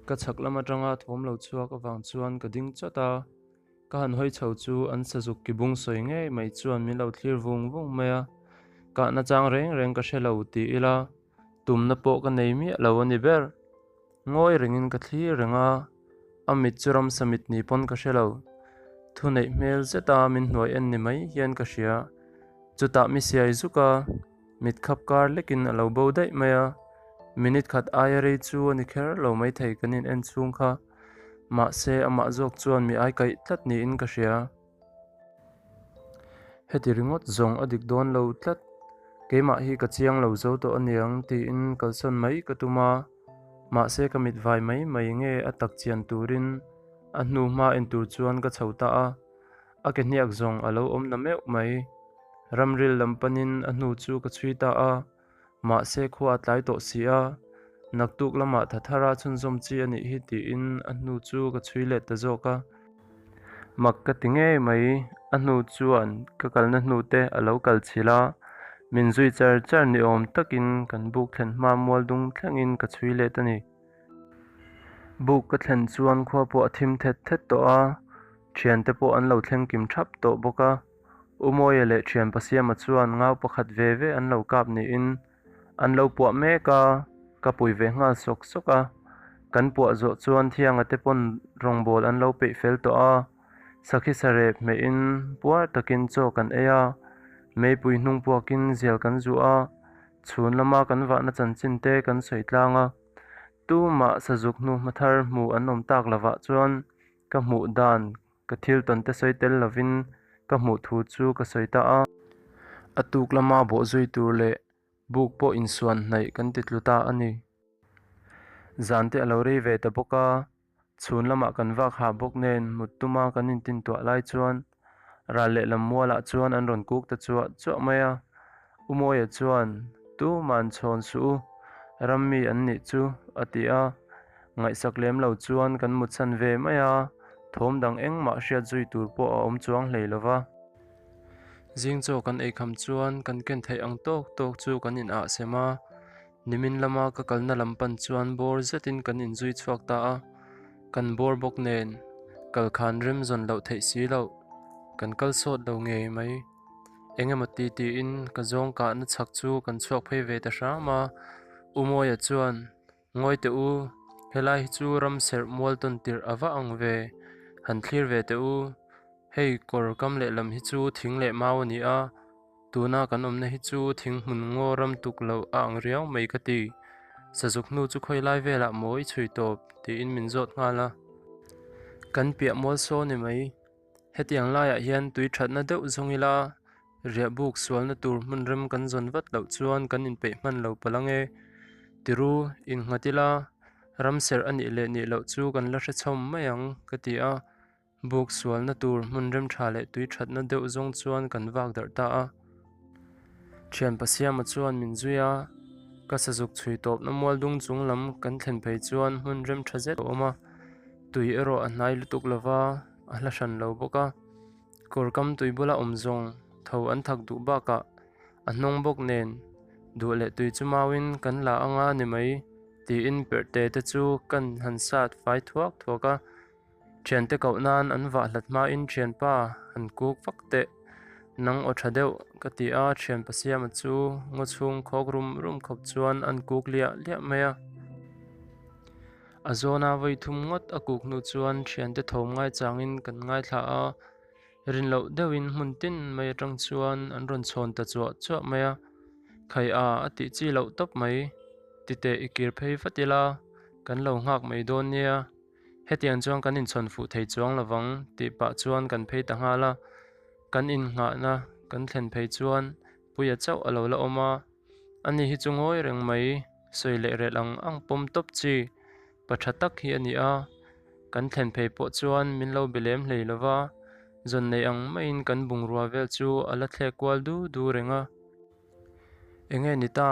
Ka chhak lam atanga thawm lo chhuak avang chuan ka ding chawt a, ka han hawi chho chu an sazuk ki bung sawi ngei mai chuan min lo thlir vung vung mai a, kahna chang reng reng ka hre lo ti ila tumna pawh ka nei miah lo a ni ber. Ngawi rengin ka thlir reng a, a mit chu ramsa mit ni pawn ka hre lo. Thuneih hmel zeta min hnuai en ni mai hian ka hria. Chutah mi siai zuk a. Mit khap kar lekin a lo bo daih mai a, minute khat aia rei chu a ni kher lo maithei kan in en chhung kha. Mahse amah zawk chuan mi ai kaih tlat niin ka hria. Heti ringawt zawng a dik dawn lo tlat, keimah hi ka chiang lo zo tawh aniang tiin kalsawn mai ka tum a, mahse ka mit vai mai mai nge a tak chian turin a hnu hma en tur chuan ka chho ta a. A ke hniak zawng a lo awm na meuh mai. Ramril lam panin a hnu chu ka chhui ta a, mahse khua a tlai tawh si a, naktuk lamah tha thara chhunzawm chi a nih hi tiin a hnu chu ka chhui let ta zawk a. Mak ka ti ngei mai, a hnu chuan ka kalna hnu te a lo kal chhilh a, min zui char char ni awm takin kan buk thlen hma mual dung thlengin ka chhui let a ni. Buk ka thlen chuan khua pawh a thim thet thet tawh a, thiante pawh an lo thleng kim thap tawh bawk a. U Mawia leh thian Pasiama chuan ngau pakhat ve ve an lo kap niin an lo puah mek a, ka pui ve nghal sawk sawk a. Kan puah zawh chuan Thianga te pawn rawngbâwl an lo peih fel tawh a, sakhi sarep hmehin puar takin chaw kan ei a, meipui hnung puakin zial kan zuh a, chhun lama kan vahna chanchin te kan sawi tlang a. Tumah sazuk hnu hma thar hmu an awm tak lovah chuan ka hmuh dan ka thil tawn te sawi tel lovin ka hmuh thu chu ka sawi ta a. A tuk lama bawh zui tur leh buk pawh insuan hnaih kan ti tlu ta a ni. Zan te a lo rei ve ta bawk a, Chhun lamah kan vak hah bawk nen mut tuma kan intintuah lai chuan ral lehlam mualah chuan an rawn kuk ta chuah chuah mai a. U Mawia chuan, Tuman chhawn suh u, ram mi an nih chu, a ti a. Ngaihsak lem lo chuan kan mutsan ve mai a, thawm dang engmah hriat zui tur pawh a awm chuang hlei lo va. Zing chaw kan eikham chuan kan ken theih ang tawk tawk chu kan inah sem a. Nimin lama ka kalna lam pan chuan bawr zetin kan inzui chhuak ta a, kan bawr bawk nen kal khan rem zawn loh theih si loh, kan kal sawt lo ngei mai. Eng emaw ti tiin ka zawng kahna chhak chu kan chhuak phei ve ta hram a, U Mawia chuan, Ngawi teh u, helai hi chu ram serh mual tawn tirh a va ang ve, han thlir ve teh u, hei kawr kam lehlam hi chu thing leh mau a ni a, Tuna kan awmna hi chu thing hmun ngaw ram tuk loh a ang riau mai ka ti. Sazuk hnu chu khawi lai velah maw i chhui tawp? tiin min zawt nghal a. Kan piah mual saw ni mai. Hetiang laiah hian tui thatna deuh zawng ila riah buk sualna tur hmun rem kan zawn vat loh chuan kan inpeih hman lo palh ange. Tiru, innghat ila ram serh a nih leh nih loh chu kan la hre chhawm mai ang ka ti a. Buk sualna tur hmun rem tha leh tui thatna deuh zawng chuan kan vak darh ta a. Thianpa Siama chuan min zui a, ka sazuk chhui tawpna mual dung chung lam kan thlen phei chuan hmun rem tha zet a awm a, tui erawh a hnai lutuk lova a hla hran lo bawk a. Kawr kam tui bula awm zawng tho an thak duh bakah a hnawng bawk nen duh leh tui chu mauin kan la anga ni mai tiin perhte te chu kan han sat fai thuak thuak a. Thiante koh nan an vah hlat hmain thianpa han kuk vak teh, nang aw tha deuh ka ti a, thianpa Siama chu ngaw chhung khawk rum rum khawp chuan an kuk liah liah mai a. A zawna vawi thum ngawt a kuk hnu chuan thiante thawm ngaichangin kan ngaithla a, rin loh deuhin hmun tin mai atang chuan an rawn chhawn ta chuah chuah mai a, Khai a a tih chi loh tawp mai, titeh i kir phei vat ila kan lo nghak mai dawn nia. Hetiang chuan kan inchhawn fuh thei chuang lovang tih pah chuan kan phei ta nghal a, kan innghahna kan thlen phei chuan Puia chauh a lo la awm a, ani hi chu ngawi reng mai, sawi leh rel ang ang pawm tawp chi, pa tha tak hi a ni a, kan thlen phei pawh chuan min lo be lem hlei lova, zawn nei ang maiin kan bungrua vel chu a la thlek kual du du reng a. Enge ni ta?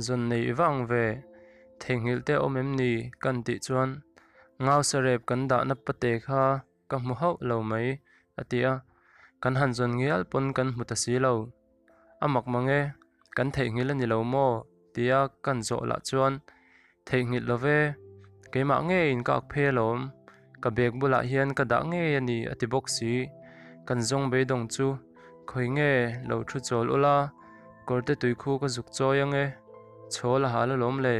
Zawn nei i vang ve, theihnghilh te awm em ni? Kan tih chuan ngau sarep kan dahna pate kha ka hmu hauh lo mai, a ti a. Kan han zawn ngial pawn kan hmu ta si lo. A mak mang e, kan theihnghilh a ni lo maw? tia kan zawh lah chuan theihnghilh lo ve, Keimah ngeiin ka ak phei alawm, ka bag bulah hian ka dah ngei a ni a ti bawk si. Kan zawng beidawng chu khawi nge lo thu chawl ula, kawrte tui khu ka zuk chawi ang e, chhawl a hal alawm le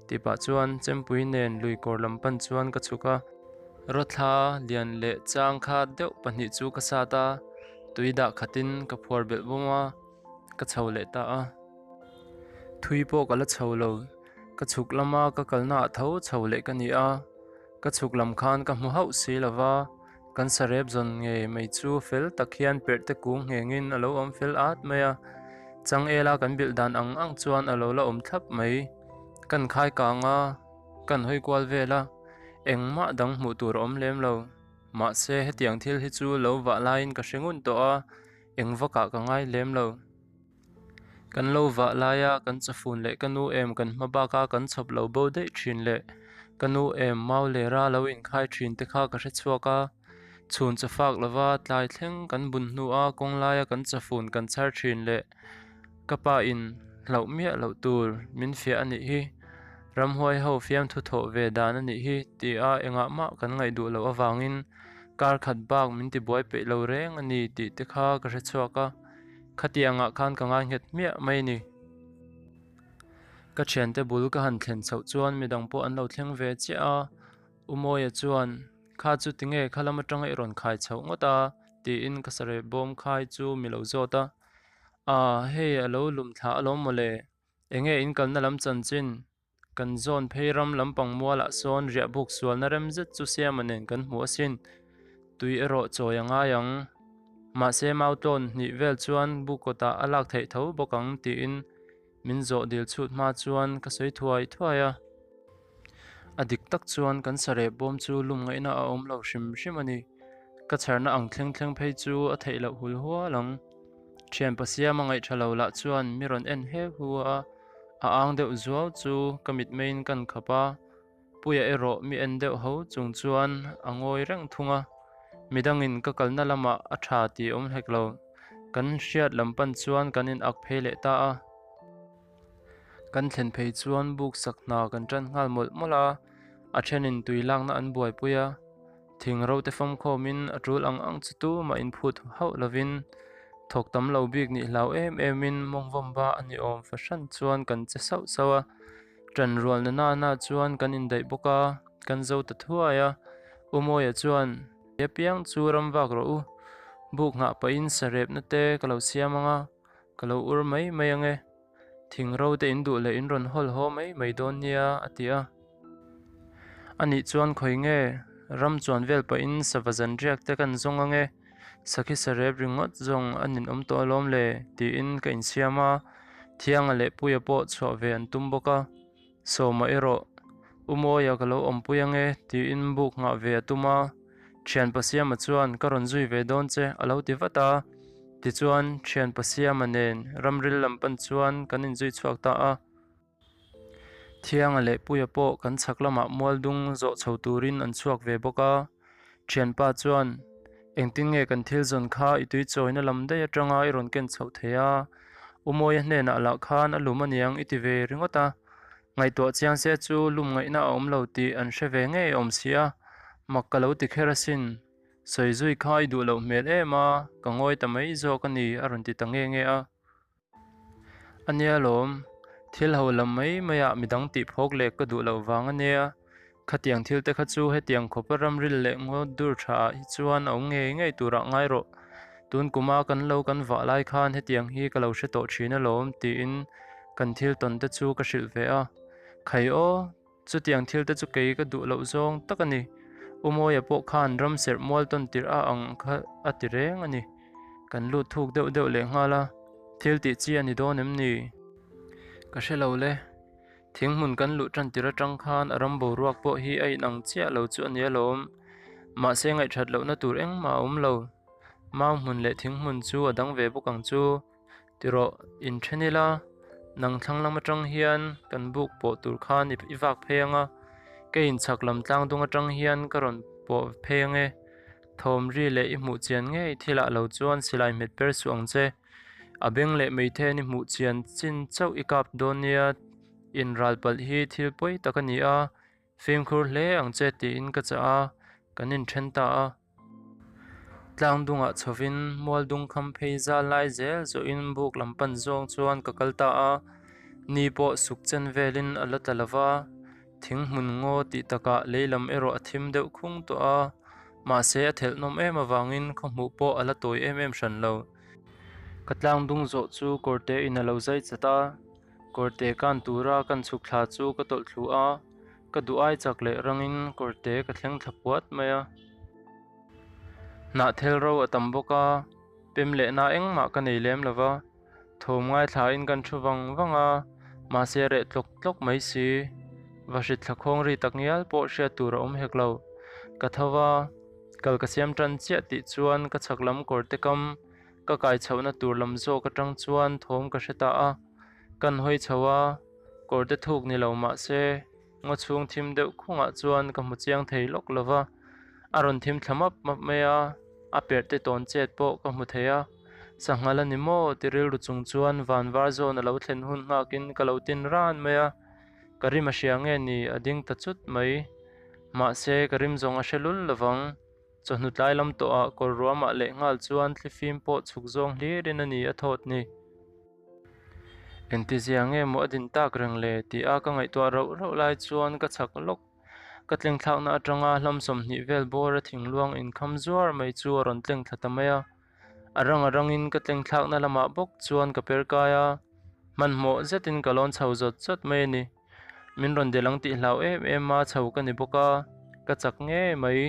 tih pah chuan chempui nen lui kawr lam pan chuan ka chhuk a. Rawthla lian leh chang kha deuh pahnih chu ka sat a, tui dah khatin ka phuar belh bawm a, ka chho leh ta a. Thui pawh ka la chho lo, ka chhuk lama ka kalna ah tho chho leh ka ni a, ka chhuk lam khan ka hmu hauh si lo va, kan sarep zawn ngei mai chu fel tak hian perh te kung nghengin a lo awm fel at mai a, changela kan bilh dan ang ang chuan a lo la awm thlap mai. Kan khai kang a, kan hawi kual vel a, engmah dang hmuh tur a awm lem lo. Mahse hetiang thil hi chu lo vah laiin ka hre ngun tawh a, eng vakah ka ngai lem lo. Kan lo vah laia kan chafun leh ka nu em kan hma baka kan chhawp lo bo daih thin leh ka nu em mau lera lo inkhai thin te kha ka hre chhuak a. Chhun chafak lova tlai thleng kan bun hnua kawng laia kan chafun kan chhar thin leh ka pa in hlauh miah loh tur min fiah a nih hi. Ramhuai ho fiamthu thawh ve dan a nih hi tia engah mah kan ngaih duh loh avangin kar khat bak min tibuai peih lo reng a ni tih te kha ka hre chhuak a. Khatiangah khan ka ngai nghet hmiah mai a ni. Ka thiante bul ka han thlen chhoh chuan midang pawh an lo thleng ve chiah a, U Mawia chuan, Kha chu tinge kha lam atanga i rawn khai chhoh ngawt a? tiin ka sareh bawm khai chu mi lo zawt a. Aa, hei a lo lum thla alawm mawle, enge in kalna lam chanchin? Kan zawn phei ram lampang mualah sawn riah buk sualna rem zet chu Siama nen kan hmu asin. Tui erawh chawi a ngai ang. Mahse Mautlawn hnih vel chuan buk kawtah a lak theih tho bawk ang tiin min zawh dil chhut hma chuan ka sawi thuai thuai a. A dik tak chuan kan sareh bawm chu lum ngaihna a awm lo hrim hrim a ni. Ka chharna ang thleng thleng phei chu a theih loh hul hual ang. Thianpa Siama ngaihṭha lo lah chuan mi rawn en heu hu a. A ang deuh zuau chu ka mitmeiin kan khap a, Puia erawh mi en deuh ho chung chuan a ngawi reng thung a, midangin ka kalna lamah a tha tih awm hlek lo, kan hriat lam pan chuan kan in ak phei leh ta a. Kan thlen phei chuan buk sak hna kan tan nghal mawlh mawlh a, a thenin tui lakna an buaipui a. Thing ro te fawmkhawmin a tul ang ang chu tumah inphut hauh lovin thawk tam lo bik nih hlau em emin mawngvawmba a ni awm fahran chuan kan che sauh sauh a, ṭan rualna nana chuan kan indaih bawk a, kan zo ta thuai a. U Mawia chuan, He piang chu ram vak rawh u, buk nghah pahin sarepna te ka lo siam ang a, ka lo ur mai mai ang e. Thing ro te in duh leh in rawn hawl haw mai mai dawn nia, a ti a. A nih chuan khawi nge ram chuan vel pahin sava zan riak te kan zawng ang e, sakhi sarep ringawt zawng a ninawm tawh alawm le tiin ka insiam a, Thianga leh Puia pawh chhuah ve an tum bawk a, Sawma erawh U Mawia ka lo awmpui ang e tiin buk nghah ve a tum a, Thianpa Siama chuan ka rawn zui ve dawn che a lo ti vat a, tichuan Thianpa Siama nen ramril lam pan chuan kan inzui chhuak ta a. Thianga leh Puia pawh kan chhak lamah mualdung zawh chho turin an chhuak ve bawk a, thianpa chuan, Engtin nge kan thil zawn kha i tui chawina lam daih atanga i rawn ken chhoh thei a? U Mawia hnenah lah khan a lum aniang i ti ve ringawt a, ngaihtuah chiang se chu lum ngaihna a awm lo tih an hre ve ngei awm si a, mak ka lo ti kher asin. Sawi zui kha i duh loh hmel em a, ka ngawi ta mai zawk a ni a rawn ti ta nge nge a. A nia lawm, thil ho lam mai maiah midang tih phawk leh ka duh loh vang a nia. Khatiang thil te kha chu hetiang khawpa ramril leh ngaw dur tha ah hi chuan a awm ngei ngei turah ngai rawh. Tun kuma kan lo kan vah lai khan hetiang hi ka lo hre tawh thin alawm tiin kan thil tawn te chu ka hrilh ve a. Khai aw. Chutiang thil te chu kei ka duh loh zawng tak a ni. U Mawia pawh khan ram serh mual tawn tirh a ang kha a ti reng a ni. Kan lut thuk deuh deuh leh nghal a, thil tih chi a ni dawn em ni? Ka hre lo le. Thing hmun kan luh tan tirh atang khan a ram boruak pawh hi a inang chiah lo chu a ni alawm. Mahse ngaihthat lohna tur engmah a awm lo. Mau hmun leh thing hmun chu a dang ve bawk ang chu. Tirawh, inthen ila, nang thlang lam atang hian kan buk pawh tur khan i vak phei ang a, ka inchhak lam tlang dung atang hian ka rawn pawh phei ang e. Thawm ri leh i hmuh chian ngei thilah lo chuan silai hmet per suh ang che. A beng leh meithen i hmuh chian chin chauh i kap dawn nia, inral palh hi thil pawi tak a ni a. Fimkhur hle ang che tiin ka chah a, kan inthen ta a. Tlang dungah chhovin mual dung kham phei zal lai zel zawhin buk lam pan zawng chuan ka kal ta a, ni pawh suk chen velin a la tla lova, thing hmun ngaw tih takah lei lam erawh a thim deuh khung tawh a, mahse a thelh nawm em avangin khaw hmuh pawh a la tawi em em hran lo. Ka tlang dung zawh chu kawrte in a lo zai chat a, kawrte kan tura kan chhuk thla chu ka tawlh thlu a, Ka duh ai chak leh rangin kawrte ka thleng thla puat mai a. Hnah thel ro a tam bawk a, pem lehna engmah ka nei lem lo va. Thawm ngaithlain kan thu vang vang a, mahse reh tlawk tlawk mai si. Vahrit thla khawng ri tak ngial pawh hriat tur a awm hek lo. Ka tho va, kal ka siam tan chiah tih chuan ka chhak lam kawrte kam ka kai chhohna tur lam zawk atang chuan thawm ka hre ta a. Kan hawi chho a. Kawrte thuk ni lo mah se, ngaw chhung thim deuh khungah chuan ka hmu chiang thei lawk lo va, a rawn thim thla map map mai a, a perh te tawn chet pawh ka hmu thei a. Sanghal a ni maw? ti rilru chung chuan van var zawn a lo thlen hun nghakin ka lo tin ran mai a, ka rim a hria nge ni a ding ta chut mai. Mahse, ka rim zawng a hre lul lo vang. Chawhnu tlai lam tawhah kawr ruamah leh nghal chuan thlifim pawh chhuk zawng hlirin a ni a thawt ni. Engtizia nge maw a din tak reng le tih a ka ngaihtuah rauh rauh lai chuan ka chhak lawk. Ka tlengthlakna atanga hlam 20 vel bawr a thingluang inkham zuar mai chu a rawn tleng thla ta mai a. A rang a rangin ka tlengthlakna lamah bawk chuan ka per kai a, hmanhmawh zetin ka lawn chho zawt zawt mai a ni. Min rawn del ang tih hlau em em a chho ka ni bawk a, ka chak ngei mai.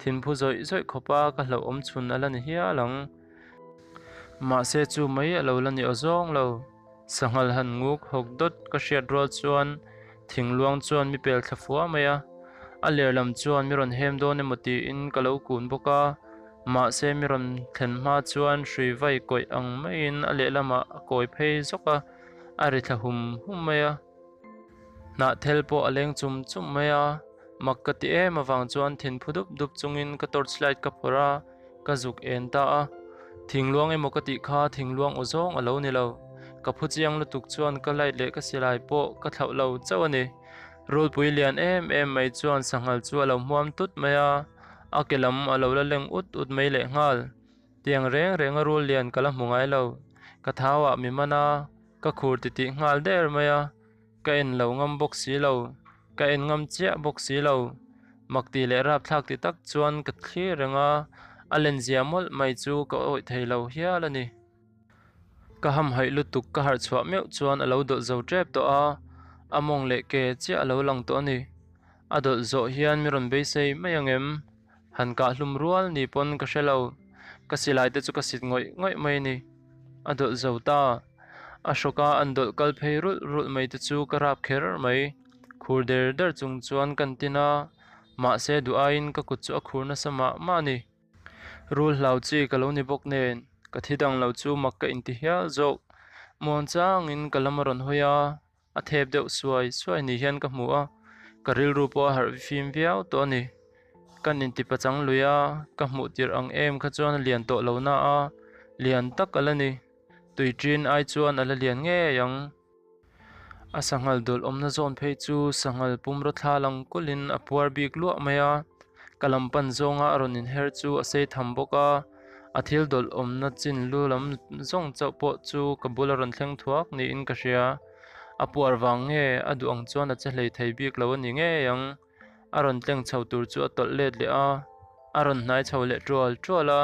Thinphu zawih zawih khawp a ka hlauh awm chhun a la ni hial ang. Mahse chu mai a lo la ni aw zawng lo. Sanghal han nguk hawk dawt ka hriat rual chuan thingluang chuan mi pel thla fua mai a. A ler lam chuan mi rawn hem dawn emaw tiin ka lo kun bawk a, mahse mi rawn thlen hma chuan hrui vai kawih ang maiin a lehlamah a kawi phei zawk a. A ri thla hum hum mai a, hnah thel pawh a leng chum chum mai a, mak ka ti em avang chuan thin phu dup dup chungin ka torch light ka phawrh a, ka zuk en ta a, thingluang emaw ka tih kha thingluang aw zawng a lo ni lo, ka phu chiang lutuk chuan ka light leh ka silai pawh ka thlauh lo chauh a ni. Rulpui lian em em mai chuan sanghal chu a lo hmuam tut mai a, a ke lam a lo la leng ut ut mai lehnghal. Tiang reng reng a rul lian ka la hmu ngai lo. Ka thau ah mi man a, ka khur titih nghal der mai a, ka en lo ngam bawk si lo, ka en ngam chiah bawk si lo. Mak tih leh rapthlak ti tak chuan ka thlir reng a, a len zia mawlh mai chu ka awih thei lo hial a ni. Ka hamhaih lutuk ka harh chhuah meuh chuan a lo dawlh zo tep tawh a, a mawng leh ke chiah a lo lang tawh a ni. A dawlh zawh hian mi rawn beisei mai ang em? Han kah hlum rual ni pawn ka hre lo, ka silai te chu ka sit ngawih ngawih mai a ni. A dawlh zo ta. A hrawka an dawlh kal phei rulh rulh mai te chu ka rap kher mai. Khur der der chung chuan kan tin a, mahse duh aiin ka kut chu a khur nasa mah mah a ni. Rul hlau chi ka lo ni bawk nen, ka thi dang lo chu mak ka inti hial zawk. Muang changin ka lam a rawn hawi a. A thep deuh suai suai ni hian ka hmu a, ka rilru pawh a harh fim viau tawh a ni. Kan inti pachang lui a, ka hmuh tirh ang em kha chuan a lian tawh lo na a, lian tak a la ni. Tui ṭin ai chuan a la lian ngei ang. A sanghal dawlh awmna zawn phei chu sanghal pumraw thla lang kulhin a puar bik luah mai a, ka lam pan zawnga a rawn inher chu a sei tham bawk a. A thil dawlh awmna chin lu lam zawng chauh pawh chu ka bula rawn thleng thuak niin ka hria. A puar vang nge a duh ang chuan a che hlei thei bik lo a ni ngei ang. A rawn tleng chho tur chu a tawlh let leh a, a rawn hnai chho leh tual tual a.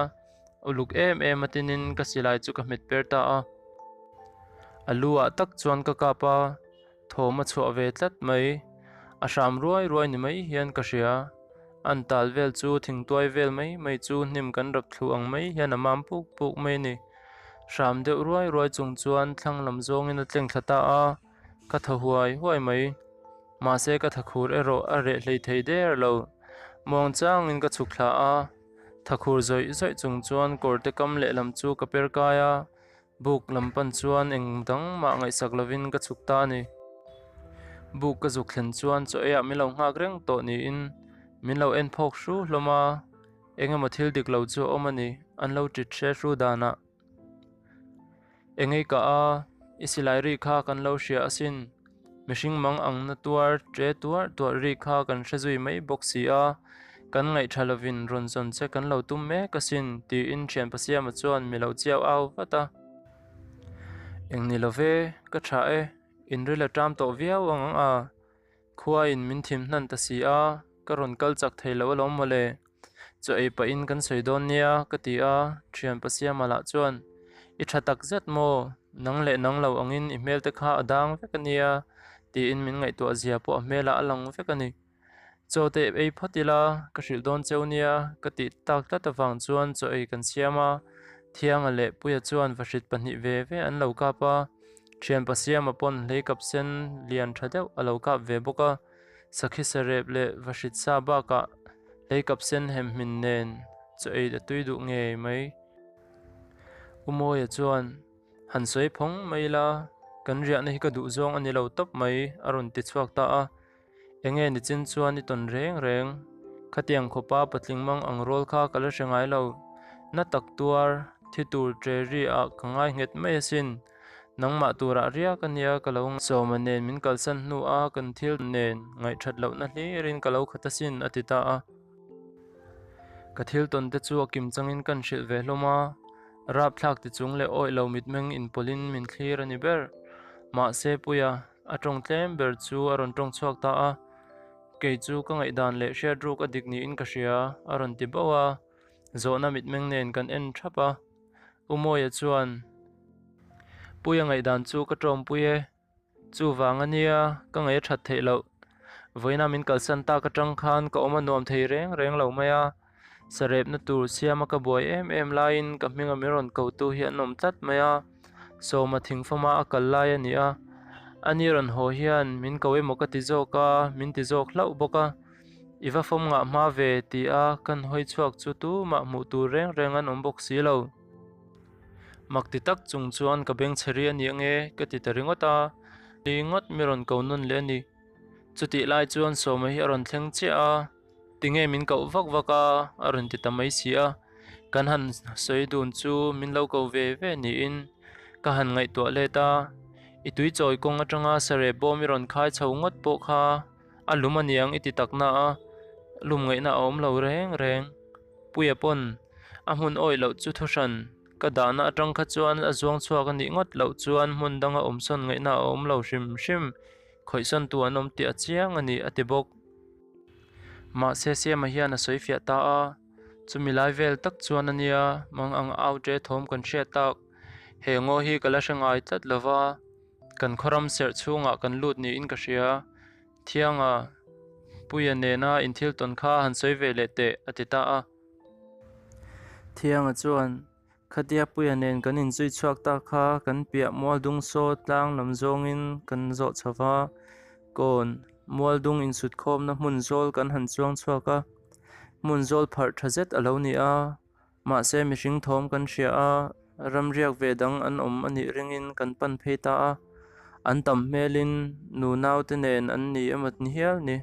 Uluk em em a tinin ka silai chu ka hmet per ta a. A lu ah tak chuan ka kap a, thawm a chhuah ve tlat mai. A hram ruai ruai ni mai hian ka hria. An tal vel chu thingtuai vel mai mai chu hnim kan rap thlu ang mai hian a mam puk puk mai a ni. Hram deuh ruai ruai chung chuan thlang lam zawngin a tleng thla ta a, ka thaw huai huai mai. Mahse ka thakhur erawh a reh hlei thei der lo. Muang changin ka chhuk thla a, thakhur zawih zawih chung chuan kawrte kam lehlam chu ka per kai a, Buk lam pan chuan eng dang mah ngaihsak lovin ka chhuk ta a ni. Buk ka zuk thlen chuan chaw eiah min lo nghak reng tawh niin min lo en phawk hru hlawm a, eng emaw thil dik lo chu a awm a ni, an lo tit hre hru danah. Engei ka a, i silai ri kha kan lo hria asin. Mihring mang ang na tuar ṭe tuarh tuarh ri kha kan hre zui mai bawk si a, kan ngaihṭha lovin rawn zawn che kan lo tum mek asin, tiin ṭhianpa Siama chuan mi lo chiau au vat a. Eng ni lo ve, ka ṭha e, inril a ṭam tawh viau ang ang a, Khuain min thim hnan ta si a, ka rawn kal chak thei lo alawm mawle. Chaw ei pahin kan sawi dawn nia, ka ti a, thian Pasiama lah chuan, I tha tak zet maw? Nang leh nang lo angin i hmel te kha a dang vek a nia, tiin min ngaihtuah zia pawh a hmelah a lang vek a ni. Chaw te ei phawt ila, ka hrilh dawn cheu nia, ka tih tak tlat avang chuan chaw ei kan siam a, Thianga leh Puia chuan vahrit pahnih ve ve an lo kap a. Thianpa Siama pawn hlei kap sen lian tha deuh a lo kap ve bawk a, sakhi sarep leh vahrit sa bakah hlei kap sen hem hmin nen chaw ei a tui duh ngei mai. U Mawia chuan, Han sawi phawng mai ila, kan riahna hi ka duh zawng a ni lo tawp mai, a rawn ti chhuak ta a. Enge nichin chuan i tawn reng reng? Khatiang khawpa patling mang ang rawl kha ka la hre ngai lo. Na tak tuar, thi tur tre ri ah ka ngai nghet mai asin. Nangmah turah riak a nia ka lo sawma nen min kalsan hnu a kan thil nen ngaihthat lohna hlirin ka lo khat asin a ti ta a. Ka thil tawn te chu a kim changin kan hrilh ve hlawm a, rapthlak ti chung leh awih lo mitmeng inpawlhin min thlir a ni ber. Mahse Puia. A tawng tlem ber chu a rawn tawng chhuak ta a, Kei chu ka ngaihdan leh hriat ruk a dik niin ka hria, a rawn ti bauh a, zawhna mitmeng nen kan en thap a. U Mawia chuan, Puia ngaihdan chu ka tawngpui e, chuvang a nia, ka ngaih a that theih loh. Vawiina min kalsan tak atang khan ka awm a nuam thei reng reng lo mai a. Sarepna tur siama ka buai em em laiin ka hminga min rawn kotu hi an awm tlat mai a, Sawma thingfama a kal lai a ni a, ani rawn haw hian min ko emaw ka ti zawk a, min ti zawk hlauh bawk a, I va fawm ngah hma ve ti a kan hawi chhuak chu tumah hmuh tur reng reng an awm bawk si lo. Mak ti tak chung chuan ka beng chhe ri a ni ange ka ti ta ringawt a, ni ngawt mi rawn ko nawn leh a ni. Chutih lai chuan Sawma hi a rawn thleng chiah a. Tinge min koh vak vak a? a rawn ti ta mai si a, kan han sawi dun chu min lo ko ve ve niin ka han ngaihtuah let a, i tui chawi kawng atanga sareh bawm i rawn khai chho ngawt pawh kha a lum aniang i ti tak na a, lum ngaihna a awm lo reng reng. Puia pawn a hmun awih loh chu thuhran ka dahna atang kha chuan a zuang chhuak a nih ngawt loh chuan hmun danga awmsawn ngaihna a awm lo hrim hrim, khawihsawn tu an awm tih a chiang a ni a ti bawk. Mahse Siama hian a sawi fiah ta a, chumi lai vel tak chuan a nia mang ang au ṭe thawm kan hriat tak. He ngaw hi ka la hre ngai tlat lo va, kan khawram serh chhungah kan lut niin ka hria. Thianga, Puia nena inthil tawn kha han sawi ve leh teh, a ti ta a. Thianga chuan, Khatia Puia nen kan inzui chhuak ta kha kan piah Mualdung saw tlang lam zawngin kan zawh chho va, kawn Mualdung insut khawmna hmun zawl kan han chuang chhuak a, hmun zawl pharh tha zet a lo ni a, mahse mihring thawm kan hria a, ramriak ve dang an awm a nih ringin kan pan phei ta a, an tam hmelin nu naute nen an ni emaw ni hial ni,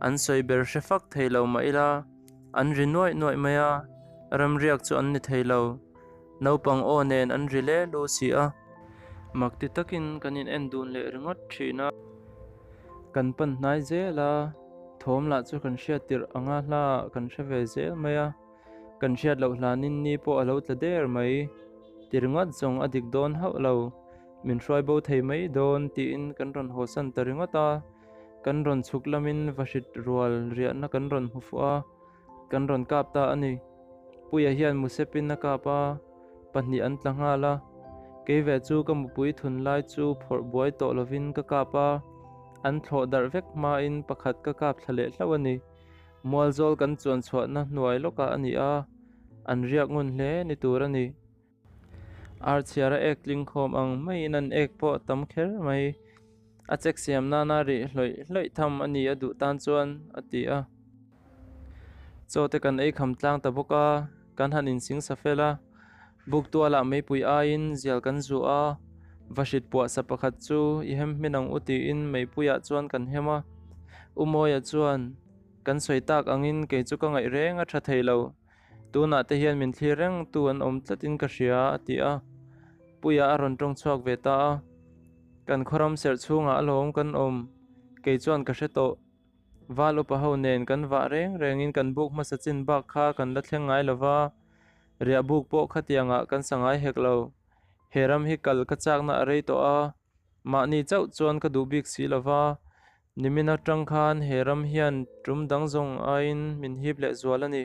an sawi ber hre fak thei lo mah ila. An ri nuaih nuaih mai a, ramriak chu an ni thei lo. Naupang aw nen an ri le lu si a. Mak ti takin kan in en dun leh ringawt thin a. Kan pan hnai zel a, thawm lah chu kan hriat tirh anga hla ah kan hre ve zel mai a. Kan hriat loh hlanin ni pawh a lo tla der mai. Ti ringawt zawng a dik dawn hauh lo. Min hruai bo thei mai dawn tiin kan rawn hawsan ta ringawt a. Kan rawn chhuk lamin vahrit rual riahna kan rawn hmu fuh a, kan rawn kap ta a ni. Puia hian Musepin a kap a, pahnih an tla nghal a. Kei ve chu ka mupui thun lai chu phawrh buai tawh lovin ka kap a, an thlawh darh vek hmain pakhat ka kap thla leh hlauh a ni. Mualzawl kan chuan chhuahna hnuai lawkah a ni a, an riak ngun hle ni tur a ni. Ar chhiar a ek tling khawm ang maiin an ek pawh a tam kher mai. A chek siam nana rih hlawih hlawih tham a ni a duh tan chuan a ti a. Chaw te kan ei kham tlang ta bawk a, kan han insing sa fel a. Buk tualah meipui aiin zial kan zuah a, vahrit puah sa pakhat chu i hem hmin ang u tiin meipuiah chuan kan hem a. U Mawia chuan, Kan sawi tak angin kei chu ka ngaih reng a tha thei lo. Tunah te hian min thlir reng tu an awm tlatin ka hria, a ti a. Puia a rawn tawng chhuak ve ta a. Kan khawram serh chhungah alawm kan awm, kei chuan ka hre tawh. Val upa ho nen kan vah reng rengin kan buk hmasa chin bak kha kan la thleng ngai lo va, riah buk pawh khatiangah kan sa ngai hek lo. He ram hi kal ka chakna a rei tawh a, mahni chauh chuan ka duh bik si lo va, nimin atang khan he ram hian tum dang zawng aiin min hip leh zual a ni.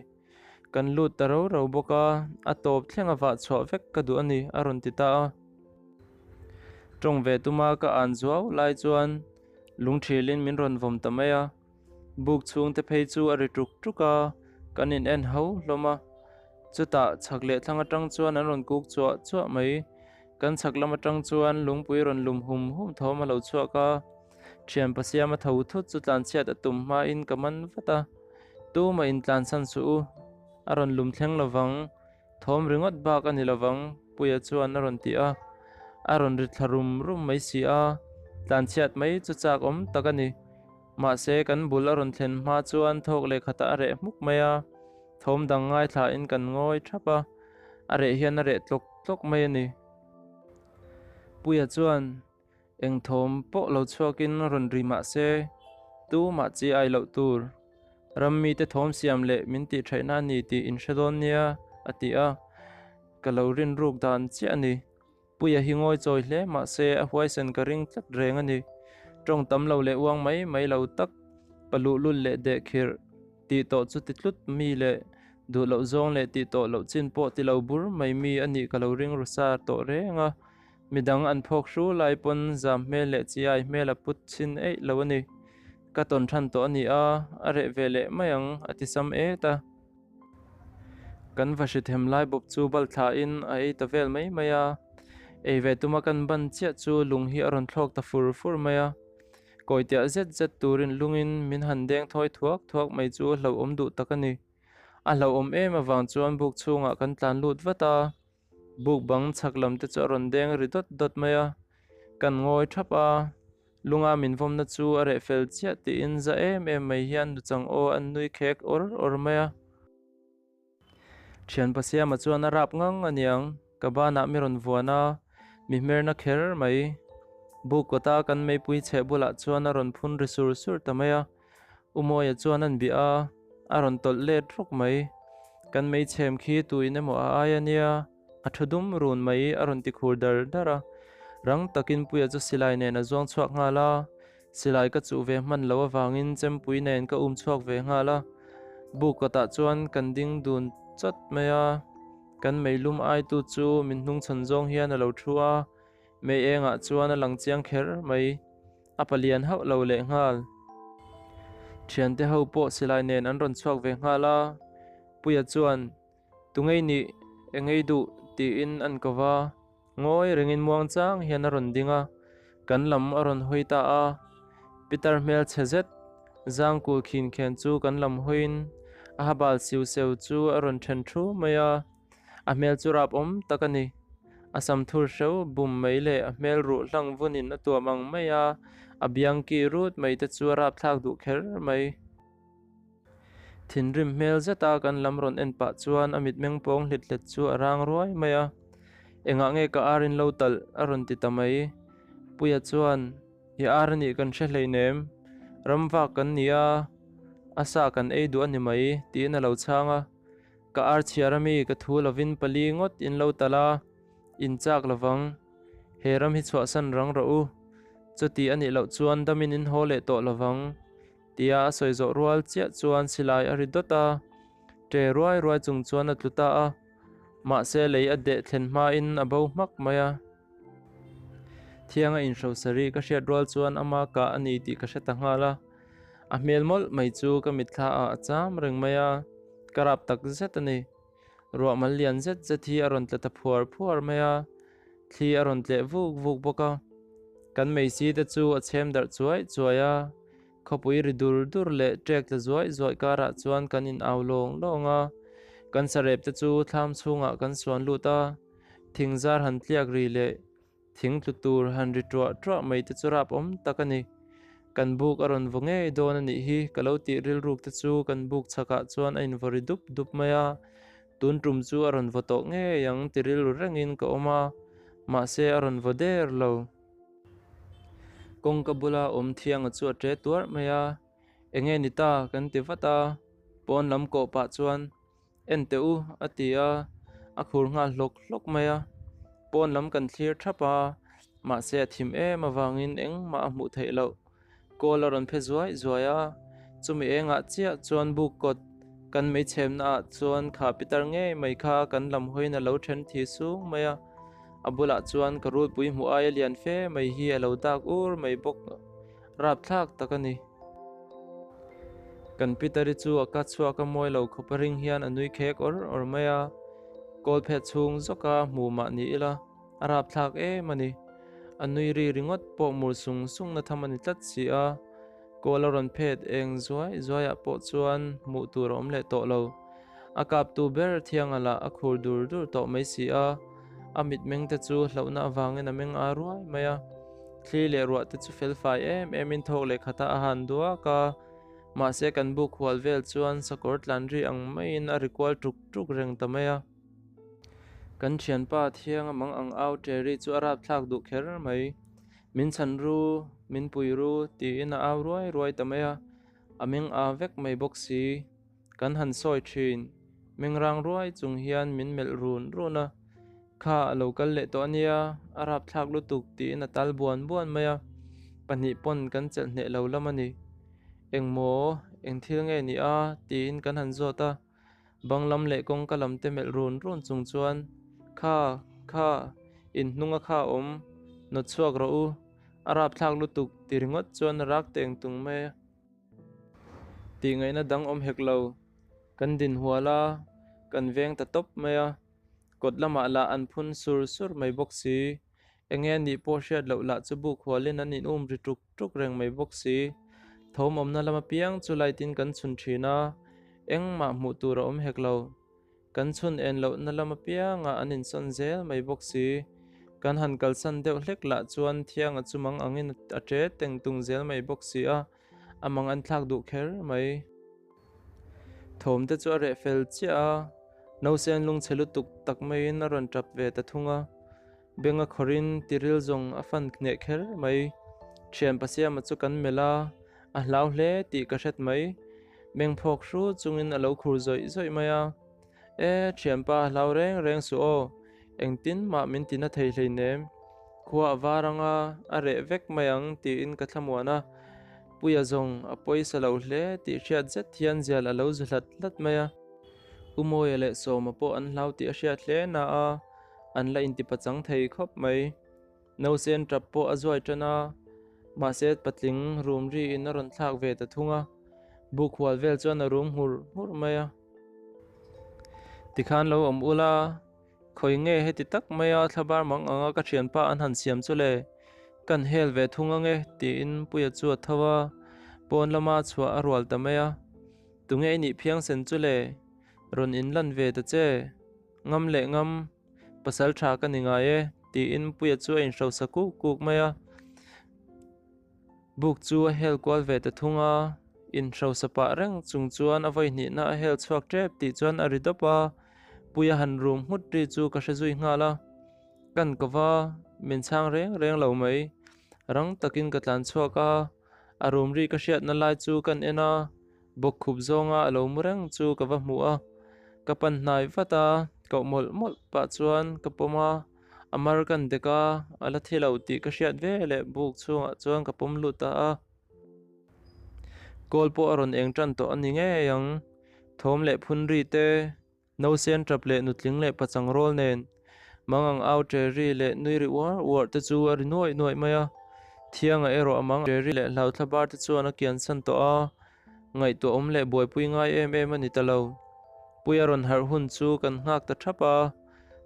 Kan lut ta ro ro bawk a, a tawp thleng a vah chhuah vek ka duh a ni, a rawn ti ta a. Tawng ve tuma ka an zuau lai chuan lungthilin min rawn vawm ta mai a. Buk chhungte phei chu a ri tuk tuk a, kan in en ho hlawm a. Chutah chhak leh thlang atang chuan an rawn kuk chuah chuah mai. Kan chhak lam atang chuan lungpui rawn lum hum hum thawm a lo chhuak a. Thian Pasiama tho thut chu tlanchhiat a tum hmain ka man vat a. Tumah in tlansan suh u, a rawn lum thleng lovang. Thawm ringawt bak a ni lovang, Puia chuan a rawn ti a. A rawn ri thla rum rum mai si a, tlanchhiat mai chu chak awm tak a ni. Mahse, kan bul a rawn thlen hma chuan thawk leh khatah a reh hmuk mai a, thawm dang ngaithlain kan ngawi thap a, a reh hian a reh tlawk tlawk mai a ni. Puia chuan Eng thawm pawh lo chhuakin rawn ri mah se, tumah chi ai loh tur. Ram mite thawm siam leh min tih theihna a ni tih in hre dawn nia, a ti a. Ka lo rin ruk dan chiah a ni. Puia hi ngawi chawi hle mah se a huaisen ka ring tlat reng a ni. Tawng tam lo leh uang mai mai lo tak, paluhlul leh dehkhirh tih tawh chu ti tlut mi leh duh loh zawng leh tih tawh loh chin pawh ti lo bur mai mi a nih ka lo ring ru sa tawh reng a. Midang an phawk hru lai pawn zam hmel leh chiai hmel a put chhin eih lo a ni. Ka tawn than tawh a ni a, a reh ve leh mai ang a ti sam et a. Kan va hrithem lai bawp chu bal thlain a ei ta vel mai mai a. Ei ve tuma kan ban chiah chu lung hi a rawn thlawk ta fur fur mai a. Kawitiah zet zet turin lungin min han deng thawi thuak thuak mai chu hlauhawm duh tak a ni. A hlauhawm em avang chuan buk chhungah kan tlan lut vat a. Buk bang chhak lam te chu a rawn deng ri dawt dawt mai a, kan ngawi thap a, lunga min vawmna chu a reh fel chiah tiin za em em mai hian nuchang aw an nui khek awr awr mai a. Thianpa Siama chuan a rap ngang a niang, ka banah mi rawn vuan a, mi hmerna kher mai. Buk kawta kan meipui chheh bulah chuan a rawn phun ri sur sur ta mai a. Umawia chuan an bia a, a rawn tawlh let rawk mai. Kan meichhem khi tuin emaw a ai a nia, a thu dum run mai a rawn ti khur dar dar a. Rang takin Puia chu silai nen a zuang chhuak nghal a, silai ka chuh ve hman loh avangin chempui nen ka um chhuak ve nghal a. Buk kawtah chuan kan ding dun chawt mai a, kan meilum aitu chu min hnungchhawn zawng hian a lo thu a, mei engah chuan a lang chiang kher mai. A palian hauh lo leh nghal. Thiante ho pawh silai nen an rawn chhuak ve nghal a, Puia chuan, Tungei nih, engei duh? tiin an ko va, ngawi rengin muang chang hian a rawn ding a, kan lam a rawn hawi ta a. Pitar hmel chhe zet, zang kul khin khen chu kan lam hawiin a ha bal siu seu chu a rawn then thu mai a. A hmel chu rap awm tak a ni. A sam thur hreu bum mai leh a hmel ruh hlang vunin a tuam ang mai a, a biang ki rut mai te chu a rap thlak duh kher mai. Thinrim hmel zeta kan lam rawn en pah chuan a mitmeng pawng hlit hlet chu a rang ruai mai a. Engah nge ka ar in lo talh? a rawn ti ta mai. Puia chuan, I ar a nih kan hre hleinem. Ram vak kan ni a, a sa kan ei duh a ni mai, tiin a lo chhang a. Ka ar chhiar ami ka thu lovin pali ngawt in lo tal a, in chak lovang. He ram hi chhuahsan rang rawh u. Chuti a nih loh chuan damin in haw leh tawh lovang. Tia a sawi zawh rual chiah chuan silai a ri dawt a, ṭe ruai ruai chung chuan a tlu ta a. Mahse lei a deh thlen hmain a bo hmak mai a. Thianga inhrosa ri ka hriat rual chuan ama kah a ni tih ka hre ta nghal a. A hmel mawlh mai chu ka mitthla ah a cham reng mai a, ka rap tak zet a ni. Ruah mal lian zet zet hi a rawn tla ta phuar phuar mai a, thli a rawn tleh vuk vuk bawk a. Kan meisi te chu a chhem darh chuai chuai a, khawpui ri dur dur leh ṭek tla zuai zuai karah chuan kan in au lawng lawng a. Kan sarep te chu thlam chhungah kan suan lut a, thing zar han tliak ri leh Thing tlu tur han ri ṭuah ṭuah mai te chu rap awm tak a ni. Kan buk a rawn vaw ngei dawn a nih hi ka lo tih rilruk te chu kan buk chhakah chuan a invaw ri dup dup mai a. Tun ṭum chu a rawn vaw tawh ngei ang ti rilru rengin ka awm a, mahse a rawn vaw der lo. Kawngka bula awm thianga chu a ṭe tuarh mai a, Enge ni ta? kan ti vat a, pawn lam kawh pah chuan, En teh u, a ti a, a khur nghal hlawk hlawk mai a. Pawn lam kan thlir thap a, mahse a thim em avangin engmah a hmuh theih loh. Kawl a rawn phe zuai zuai a, chumi engah chiah chuan buk kawt kan meichhemna ah chuan kha pitar ngei mai kha kan lam hawiin a lo then thi sung mai a, a bulah chuan ka rulpui hmuh aia lian fe mai hi a lo dak ur mai bawk rapthlak tak a ni. Kan pitari chu a ka chhuak a mawi lo khawp a ring hian a nui khek awr awr mai a, kawl phet chhung zawka hmu mah ni ila a rapthlak em a ni. A nui ri ringawt pawh mur sung sung na tham a ni tlat si a, kawl a rawn phet eng zuai zuaiah pawh chuan hmuh tur a awm leh tawh lo. A kaptu ber thianga lah a khur dur dur tawh mai si a, a mitmeng te chu hlauhna avangin a meng a ruai mai a. Thli leh ruah te chu felfai em emin thawk leh khatah a han duak a, mahse kan buk hual vel chuan sakawr tlan ri ang maiin a ri kual tuk tuk reng ta mai a. Kan thianpa thianga mang ang au ṭe ri chu a rapthlak duh kher mai. Min chhan ru, min pui ru tiin a au ruai ruai ta mai a, a meng a vek mai bawk si. Kan han sawi thin, mengrang ruai chung hian min melh run run a. Kha a lo kal leh tawh a nia, a rapthlak lutuk tiin a tal buan buan mai a, pahnih pawn kan chelh hneh lo lam a ni. Engmaw, eng thil nge ni a? tiin kan han zawt a, bang lam leh kawngka lam te melh run run chung chuan, Kha, kha, in hnunga kha a awm, nawt chhuak rawh u, a rapthlak lutuk ti ringawt chuan a rak teng tung mai a. Tih ngaihna dang awm hek lo, kan dinhual a, kan veng ta tawp mai a. Kawt lamah lah an phun sur sur mai bawk si. Enge a nih pawh hriat loh lah chu buk hualin an in um ri tuk tuk reng mai bawk si. Thawm awmna lam apiang chu light in kan chhun thin a, engmah hmuh tur a awm hek lo. Kan chhun en lohna lam apiangah an insawn zel mai bawk si. Kan han kalsan deuh hlek lah chuan thianga chu mang angin a ṭe teng tung zel mai bawk si a, a mang an thlak duh kher mai. Thawm te chu a reh fel chiah a, Nausen lungchhe lutuk tak maiin a rawn tap ve ta thung a, Benga khawrin tiril zawng a fan hneh kher mai. Thian Pasiama chu kan melh a, a hlau hle tih ka hret mai. Mengphawk hru chungin a lo khur zawih zawih mai a, E, thianpa hlau reng reng suh aw, engtin mah min tina thei hleinem. Khua a var anga a reh vek mai ang tiin ka thlamuan a. Puia zawng a pawisa lo hle tih hriat zet hian zial a lo zu hlat hlat mai a. U Mawia leh Sawma pawh an hlau tih a hriat hle na a, an la intipachang thei khawp mai. Nausen tap pawh a zuai tan a, mahse patling rum riin a rawn thlak ve ta thung a, buk hual vel chuan a rum nghur nghur mai a. Tikhan lo awm ula, khawi nge heti tak maia thlabar mang anga ka thianpa an han siam chu le, kan hel ve thung ange tiin Puia chu a tho a, pawn lama chhuah a rual ta mai a. Tunge i nih phiangsen chu le, rawn inlan ve ta che, ngam leh ngam, pasal tha ka ni ngai e tiin Puia chu a inhrosa kuk kuk mai a. Buk chu a hel kual ve ta thung a, inhrosa pah reng chung chuan a vawi hnihna a hel chhuak tep tih chuan a ri dawp a, Puia han rum nghut ri chu ka hre zui nghal a. Kan ko va, min chhang reng reng lo mai. Rang takin ka tlan chhuak a, a rum ri ka hriatna lai chu kan en a, bawkkhup zawnga a lo mu reng chu ka va hmu a. Ka pan hnai vat a, koh mawlh mawlh pah chuan ka pawm a. A mar kan dek a, a la thi lo tih ka hriat ve leh buk chhungah chuan ka pawm lut ta a. Kawl pawh a rawn eng tan tawh a ni ngei ang. Thawm leh phun ri te, nausen tap leh nutling leh pachang rawl nen, mangang au ṭe ri leh nui ri uar uar te chu a ri nuaih nuaih mai a. Thianga erawh a mang ṭe ri leh hlau thla bar te chuan a kian san tawh a. Ngaihtuah awm leh buaipui ngai em em a ni ta lo. Puia rawn harh hun chu kan nghak ta thap a.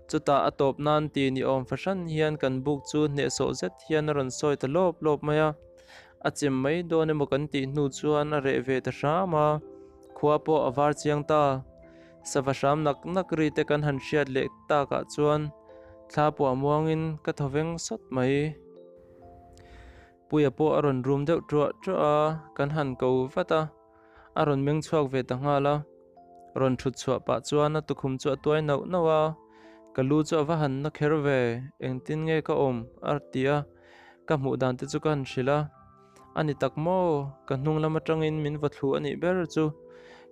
Chutah a tawp nan ti ni awm fahran hian kan buk chu hnehsawh zet hian a rawn sawi ta lawp lawp mai a. A chem mai dawn emaw kan tih hnu chuan a reh ve ta hram a, khua pawh a var chiang ta. Sava hram nak nak ri te kan han hriat leh takah chuan thla pawh a muangin ka thaw veng sawt mai. Puia pawh a rawn rum deuh ṭuah ṭuah a, kan han ko vat a, a rawn meng chhuak ve ta nghal a. Rawn ṭhut chhuah pah chuan a tukhum chu a tuai nauh nauh a, ka lu chu a va han na kher ve, engtin nge ka awm? a ti a. Ka hmuh dan te chu ka han hrilh a, A ni tak maw? Ka hnung lam atangin min va thlu a nih ber chu.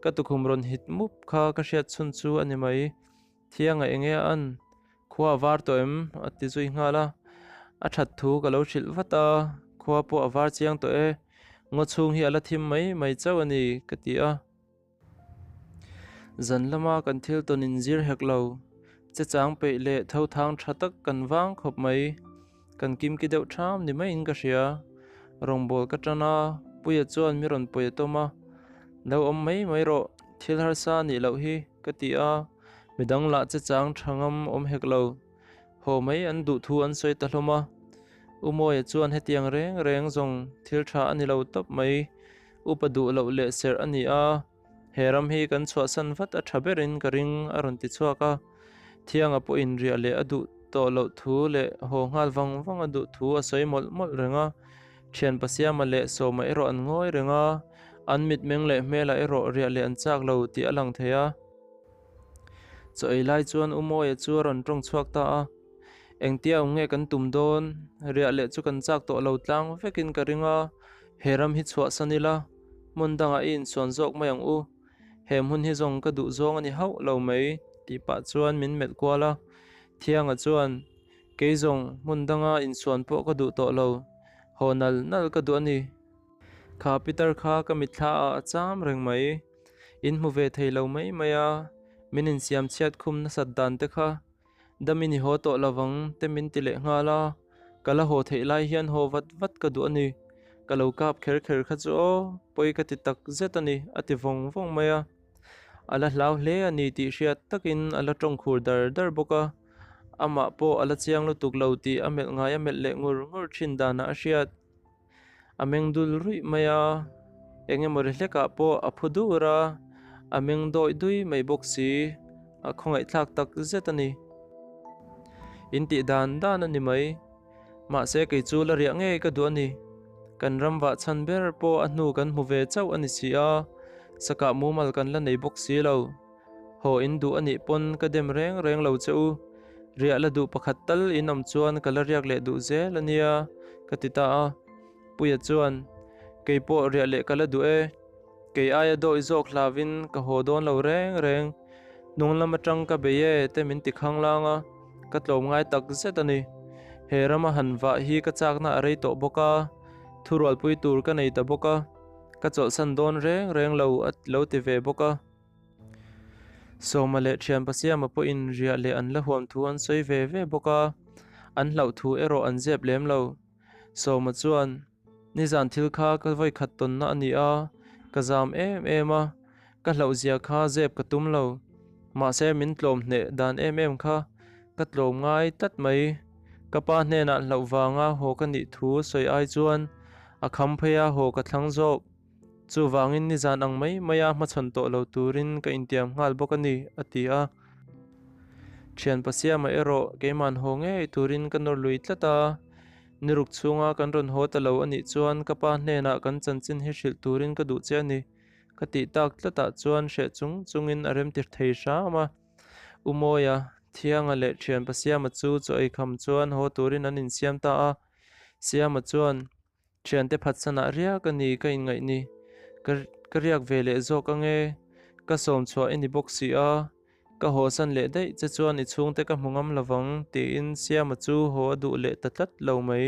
Ka tukhum rawn hit mup kha ka hriat chhun chu a ni mai. Thianga eng nge a an? Khua a var tawh em? a ti zui nghal a. A that thu ka lo hrilh vat a, Khua pawh a var chiang tawh e. Ngaw chhung hi a la thim mai mai chauh a ni, ka ti a. Zan lama kan thil tawn in zir hek lo. Che chang peih leh tho thang tha tak kan vang khawp mai. Kan kimki deuh ṭham ni maiin ka hria. Rawngbâwl ka ṭan a, Puia chuan mi rawn pawi a tawm a. Lo awm mai mai rawh, thil harsa a nih loh hi, ka ti a. Midang lah che chang ṭha ngam awm hek lo. Haw mai an duh thu an sawi ta hlawm a. U Mawia chuan hetiang reng reng zawng thil ṭha a ni lo tawp mai. Upa duh loh leh serh a ni a, he ram hi kan chhuahsan vat a tha berin ka ring a rawn ti chhuak a. Thianga pawhin riah leh a duh tawh loh thu leh haw nghal vang vang a duh thu a sawi mawlh mawlh reng a. Thian Pasiama leh Sawma erawh an ngawi reng a, an mitmeng leh hmelah erawh riah leh an chak lo tih a lang thei a. Chaw ei lai chuan U Mawia chu a rawn tawng chhuak ta a, Engtia awm nge kan tum dawn? Riah leh chu kan chak tawh lo tlang vekin ka ring a, he ram hi chhuahsan ila, hmun dangah i insuan zawk mai ang u. He hmun hi zawng ka duh zawng a ni hauh lo mai, tih pah chuan min melh kual a. Thianga chuan, Kei zawng, hmun danga insuan pawh ka duh tawh lo, haw nal nal ka duh a ni. Kha Peter kha ka mitthla ah a cham reng mai. In hmu ve thei lo mai mai a, min insiam chhiat khum nasat dan te kha damin i haw tawh lovang te min ti leh nghal a, ka la haw theih lai hian haw vat vat ka duh a ni. Ka lo kap kher kher kha chu aw, pawi ka ti tak zet a ni, a ti vawng vawng mai a. A la hlau hle a ni tih hriat takin a la tawng khur dar dar bawk a, amah pawh a la chiang lutuk lo tih a melh ngai a melh leh ngur ngur thin danah a hriat. A meng dul ruih mai a, eng emaw ri hlekah pawh a phu dur a, a meng dawih dui mai bawk si, a khawngaihthlak tak zet a ni. In tih dan dan a ni mai, mahse kei chu la riah ngei ka duh a ni. Kan ram vah chhan ber pawh a hnu kan hmu ve chauh a ni si a, sakah mumal kan la nei bawk si lo. Haw in duh a nih pawn ka dem reng reng lo che u. Riah la duh pakhat tal in awm chuan ka la riak leh duh zel a nia, ka ti ta a. Puia chuan, Kei pawh riah leh ka la duh e. Kei aia dawih zawk hlavin ka haw dawn lo reng reng. Hnung lam atang ka bei e te min ti khanglang a, ka tlawm ngai tak zet a ni. He rama han vah hi ka chakna a rei tawh bawk a, thurualpui tur ka nei ta bawk a, ka chawlhsan dawn reng reng lo a lo ti ve bawk a. Sawma leh thian Pasiama pawhin riah leh an la huam thu an sawi ve ve bawk a, an hlauh thu erawh an zep lem lo. Sawma chuan, Nizan thil kha ka vawikhat tawnna a ni a, ka zam em em a, ka hlauh zia kha zep ka tum lo. Mahse min tlawm hneh dan em em kha ka tlawm ngai tlat mai. Ka pa hnenah hlauh vanga haw ka nih thu sawi ai chuan a kham phei a haw ka thlang zawk. Chuvangin nizan ang mai maia hmachhawn tawh lo turin ka intiam nghal bawk a ni, a ti a. Thian Pasiama erawh keiman haw ngei turin ka nawr lui tlat a. Ni ruk chhunga kan rawn haw ta lo a nih chuan ka pa hnenah kan chanchin hi hrilh turin ka duh che a ni, ka tih tak tlatah chuan hreh chung chungin a remti thei hram a. U Mawia, Thianga leh Thian Pasiama chu chaw ei kham chuan haw turin an insiam ta a. Siama chuan. Thiante phatsanah riak a ni ka inngaih ni. Ka ka riak ve leh zawk ange. Ka sawm chhuah i ni bawk si a. Ka hawsan leh daih che chuan i chhungte ka hmu ngam lovang tiin Siama chu haw a duh leh ta tlat lo mai.